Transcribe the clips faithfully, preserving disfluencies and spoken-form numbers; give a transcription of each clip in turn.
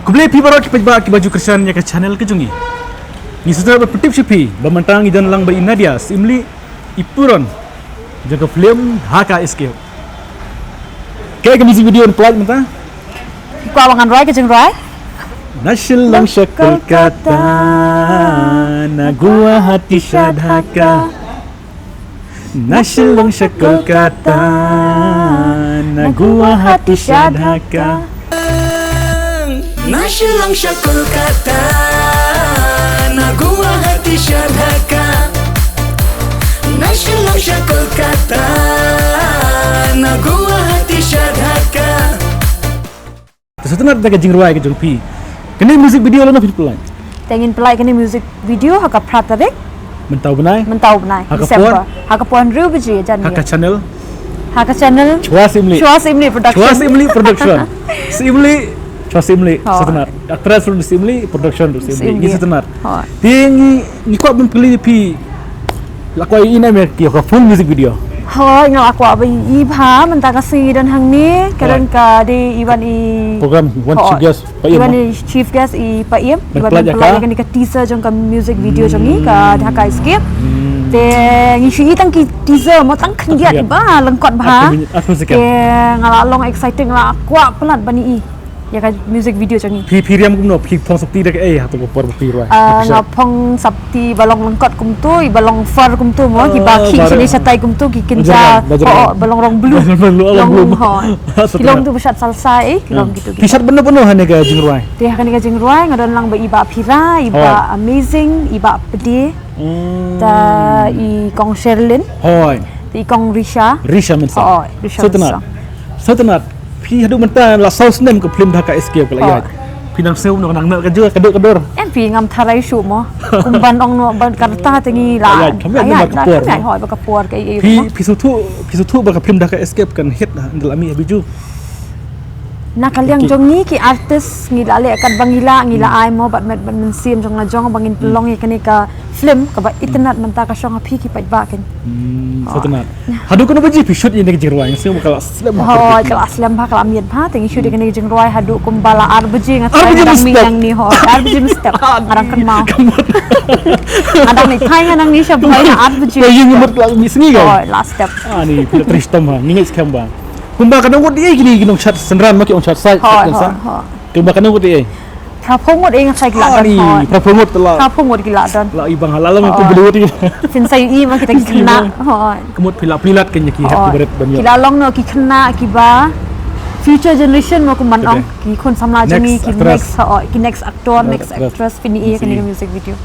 Khublei phi baroh ki paidbah kiba ju kyrshan ïa ka channel ka jong ngi. Ngi sngewbha ban pyntip sha phi ba mynta ngi don lang bad i Nadia, Syiemlieh, i puron jong ka film Dhaka Escape. Kaei ka music video ban pynlait mynta? Kwah ba ngan rwai ka jingrwai? Na Shillong sha Kolkata, na Guwahati sha Dhaka. Na Shillong sha Kolkata, na Guwahati sha Dhaka. Na Shillong sha Kolkata, na Guwahati sha Dhaka. Na Shillong sha Kolkata, na Guwahati sha Dhaka. Te sngewtynnat da ka jingrwai ka jong phi. Kane music video lano phi pynlait? Te ngin pynlait kane music video ha ka phra tarik. Mynta u bnai? Mynta u bnai, ha ka December por? Ha ka por hynriew baje jan. Ha ka channel? Ha ka channel Chwa Syiemlieh. Chwa Syiemlieh Production. Chwa Syiemlieh Production. Syiemlieh, Chwa Syiemlieh. Sngewtynnat. Actress ruh Syiemlieh, production ruh Syiemlieh. Ngi sngewtynnat. Te ngi, ngi kwah ban pynlait phi. La kwah ïa i ne em ïa ka full music video? Hooid, nga la kwah ba i bha, mynta ka sngi don hangne, ka don ka dei i wan i program, wan chief guest, Pa Ïem. I wan i chief guest i Pa Ïem, i wan pynlait ïa kane ka teaser jong ka music video jong ngi, ka Dhaka Escape. Te ngi shu i tang ki teaser mo, tang khyndiat ba lyngkot bha. Te nga la long excited, nga la kwah palat ban i ïa ka music video jong ngi. Phi, phi riam kumno, phi phong sopti da kaei ha kato ka por ba phi rwai? Ah, nga phong sopti ba long lyngkot kumto, i ba long fur kumto mo, ki ba khih shane shatai kumto, ki kynja, ba long rong blue. Long, ho. Ki long tu ba shad salsa, eh, ki long kito. Phi shad bynno bynno ha kane ka jingrwai? Te ha kane ka jingrwai nga don lang bad i Bah Phira, i Bah Amazing, i Bah Pde. Ta i Kong Sherlyn. Hooid. Ta i Kong Risha. Risha Mensah. Hooid, Risha Mensah. Sngewtynnat. Phi haduh mynta la saw snem ka film Dhaka Escape ka la ïaid. Phi nang sngew noh nang noh ka jua ka dur ka dur? Em phi, ngam tharai shuh mo. Kumban ong noh ban ka rta te ngi la ïaid. Hooid, ba ka por kaei. Phi, phi sngewthuh, phi sngewthuh ba ka film Dhaka Escape kan hit ha, ha la mih ha Bijou. Na ka liang jong ngi ki artist ngi la leh katba ngi lah, ngi la ai mo bad met bad mynsiem jong la jong ba ngin pynlong ïa kane ka film kaba itynnat mynta ka shong ha phi ki paidbah keiñ. Sngewtynnat. Haduh katno baje phi shoot ïa kane ka jingrwai? Nga sngew ba ka la slem bha. Hooid, ka la slem bha, ka la miet bha. Te ngi shoot ïa kane ka jingrwai haduh kumba la ar baje nga tharai nga dang mih nangne, hooid, ar baje mynstep. Nga dang kynmaw. Nga dang mih tharai nga nangne sha Bhoi na ar baje. Hooid, last step. Ani phi la trei shitom ha, ngi ngeit skhem ba. Kumba katno ngut ei kine ki nongshad synran ma ki nongshad sait. Hooid, hooid, hooid. Kumba katno ngut ei? Phraphew ngut ei nga tharai ki la don, hooid. Phraphew ngut la. Phraphew ngut ki la don. La i bang ha la long tu bulu ti. Phin sa ïohi ma kita ki khynnah, hooid. Ka mut phi la pynlait kane ki hep ki barit ban ïoh. Ki la long noh ki khynnah kiba future generation mo kumban ong. Ki khun samla jong ngi ki next, hooid, ki next actor, next actress phin ïohi kane ka music video.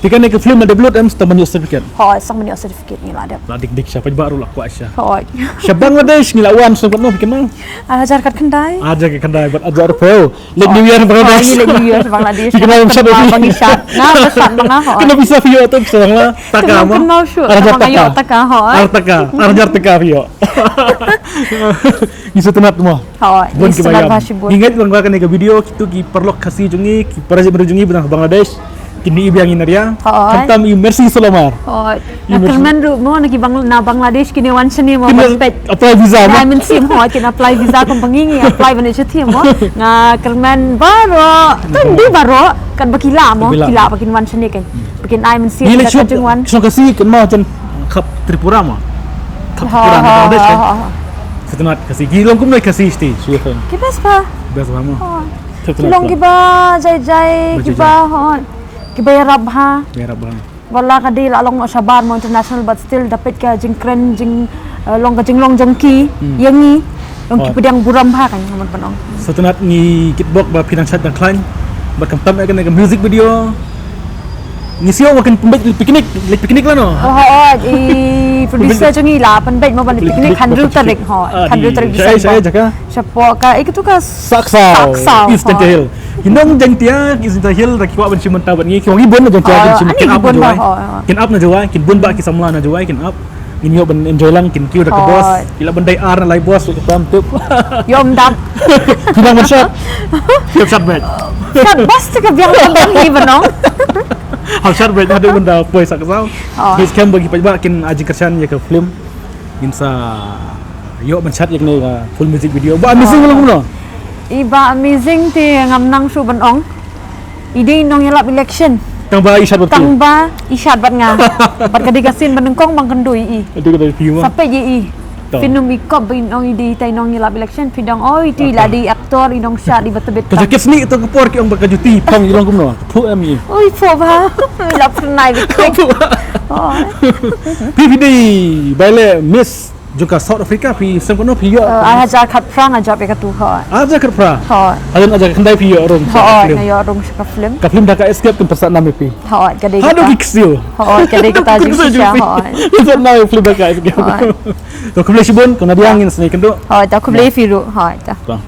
Te kane ka film la dep lut em, sa tang ban ïoh certificate? Hooid, sa tang ban ïoh certificate ngi la dep. La dik dik sha paidbah ruh la kwah sha. Hooid. Sha Bangladesh ngi la wan sha katno phi kynmaw? Ar hajar khatkhyndai. Ar hajar khatkhyndai bad ar hajar arphew. Late New Year Bangladesh. Hooid, Late New Year Bangladesh. Phi kynmaw ba shad ba ngi shad. Nga ba shad ba nga, hooid. Kano pisa phi ïoh te pisa Bangla? Taka mo? Kynmaw shuh. Ar hajar taka. Taka, hooid. Ar taka. Ar hajar taka phi ïoh. Ngi sngewtynnat mo. Hooid, ngi sngewtynnat ba shibun. Ngi ngeit ba kane ka video kito ki paralok Khasi jong ngi, ki para jong ngi ba na Bangladesh. Kine i biang i Nadia. Hooid. Khamtam i Mercy Solomar. Hooid. Nga kyrmen ruh mo na ki Bang-, na Bangladesh kine wan shane mo ban peit. Apply visa mo. Nga ai mynsiem, hooid, kin apply visa kum ba ngi ngi apply ban ïa sha thiem mo. Nga kyrmen baroh, tang di baroh, katba ki lah mo, ki lah ba kin wan shane keiñ. Ba kin ai mynsiem da ka jingwan. Shong Khasi kynmaw jan khap Tripura mo. Khap Tripura na Bangladesh keiñ. Sngewtynnat Khasi. Ki long kumno Khasi stage? Ki best bha. Best bha mo. Ki long kiba jai jai, kiba, hooid. Kiba ïarap bha. Ïarap bha. Wat la ka dei la long noh shabar mo international, but still da peit ka jingkren jing, eh, long ka jinglong jong ki ïa ngi. Long ki pdiang burom bha keiñ, nga mut ban ong. Sngewtynnat, ngi kitbok ba phi dang shait dang khlaiñ. Bad khamtam ïa kane ka music video. Ngi sngew ba kin pynbeit picnic, leit picnic lano. Oh, oh, i producer jong ngi la pynbeit mo ban leit picnic hynriew tarik, hooid. Hynriew tarik December. Shapoh ka, eh, kito ka Saksaw. Saksaw, East Jaintia Hills. Ki nong Jaintia, ki East Jaintia Hills, da ki kwah ban shim bynta bad ngi, ki wan ki bun na Jaintia, kin shim, kin ap na Jowai. Kin ap na Jowai, kin bun bah ki samla na Jowai, kin ap. Ngin ïoh ban enjoy lang, kin kiew da ka bus. Ki lah ban dei ar na lai bus, ka tam tip. Ïoh ym dap. Ki nang ban shad. Ïoh shad bad. Shad bus te ka biang ka biang hi ba nong. Hap shad bad, haduh ban da poi Saksaw. Bad skhem ba ki paidbah kin ai jingkyrshan ïa ka film. Ngin sa ïoh ban shad ïa kane ka full music video. Ba amazing lang kumno. I ba amazing te ngam nang shuh ban ong. I dei nongïalap election. Tang ba i shad bad phi. Tang ba i shad bad nga. Bad ka dei ka sien ba nyngkong ba nga kynduh ïa i. Adu ka dei phi ma. Sa peit ïa i. Tang. Phin ym i kop ba i ong i dei tai nongïalap election, phi dang oi ti la dei actor, i nongshad, i ba tbit. Ka jaket sniew to ka por ki ong ba ka juti phong i long kumno. Phuh em i. Oi phuh ba. La pernai bit. Phuh. Oh. Phi phi dei ba leh Miss jong ka South Africa, phi sem kumno phi ïoh. Eh, ar hajar khatphra nga jop ïa katu, hooid. Ar hajar khatphra. Hooid. Hadien ar hajar khatkhyndai phi ïoh rung sha ka film. Hooid, nga ïoh rung sha ka film. Ka film Dhaka Escape kan pyrsad nam ïa phi. Hooid, ka dei kata. Haduh ki ksiu. Hooid, ka dei kata jong phi sha, hooid. Pyrsad nam ïa film Dhaka Escape. Hooid. To khublei shibun, kong Nadia, ngin sa ïakynduh. Hooid, to khublei phi ruh, hooid, to. To.